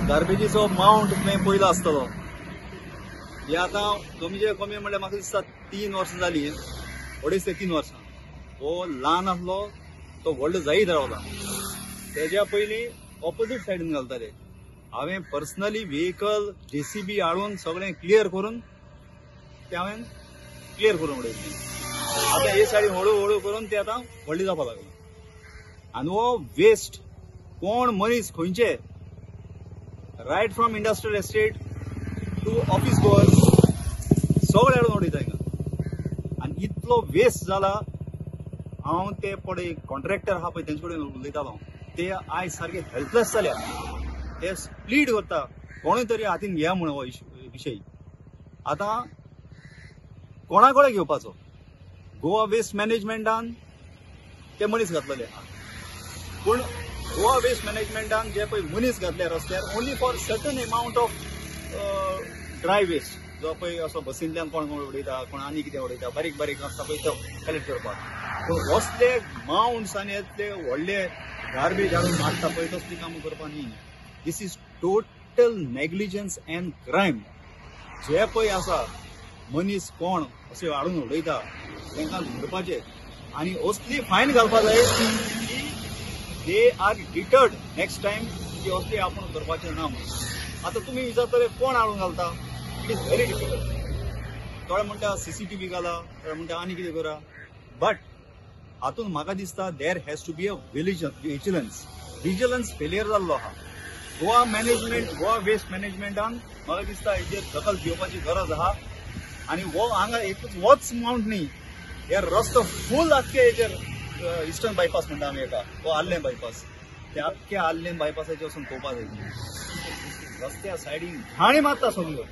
गार्बेजीचो mount तुवें पयलो आसतलो. हे आतां कमीचे कमी म्हणल्यार म्हाका दिसता 3 वर्सां जाली, 2.5 ते 3 वर्सां. हो ल्हान आसलो तो व्हडलो जायत रावला. तेज्या पयलीं ऑपोजीट सायडीन घालताले. हांवें पर्सनली व्हेकल JCB हाडून सगळें क्लियर करून ते हांवें क्लियर करून उडयल्लें. आतां हे सायडीन हळू हळू करून ते आतां व्हडली जावपाक लागला. आनी हो वेस्ट कोण मनीस खंयचे right from industrial estate to office goers सगळे हाडून उडयता हिंगा. आनी इतलो वेस्ट जाला. हांव ते पळय कॉन्ट्रॅक्टर आहा पळय तेंचे कडेन उलयतालो, ते आयज सारके हेल्पलेस जाल्या. ते प्लीड करता कोणूय तरी हातीन घेया म्हूण हो विशय. आतां कोणा कडेन घेवपाचो? गोवा वेस्ट मॅनेजमेंटान ते मनीस घातलेले, पूण गोवा वेस्ट मॅनेजमेंटान जे पळय मनीस घातले रस्त्यार only for certain amount of dry waste, जो पळय असो बसींतल्यान कोण कोण उडयता, कोण आनी कितें उडयता, बारीक बारीक आसता पळय तो कलेक्ट करपाक. पूण असले माउंट्स आनी येतले व्हडले गार्बेज हाडून मारता पळय तसली कामां करपाक न्ही. This is total negligence and crime. जे पळय आसा मनीस कोण अशें हाडून उडयता तांकां धरपाचें आनी असली फायन घालपा जाय की they are deterred next time की असली आपूण करपाचें ना म्हणून. आतां तुमी विचारतले कोण हाडून घालता? It is very difficult. थोडे म्हणटा CCTV घाला, थोडे म्हणटा आनी कितें करा, बट हातून म्हाका दिसता there has to be a vigilance. Vigilance failure जाल्लो आहा. गोवा मॅनेजमेंट, गोवा वेस्ट मॅनेजमेंटान म्हाका दिसता हेजेर दखल घेवपाची गरज आहा. आनी हो हांगा एकूच होच माउंट न्ही, हे रस्तो फूल आख्खे हेजेर इस्टर्न बायपास म्हणटा आमी हेका, हो आर्लें बायपास, ते आख्खे आर्लें बायपासाचेर वचून पळोवपा जाय. रस्त्या सायडीन घाणी मारता सगळ्यो.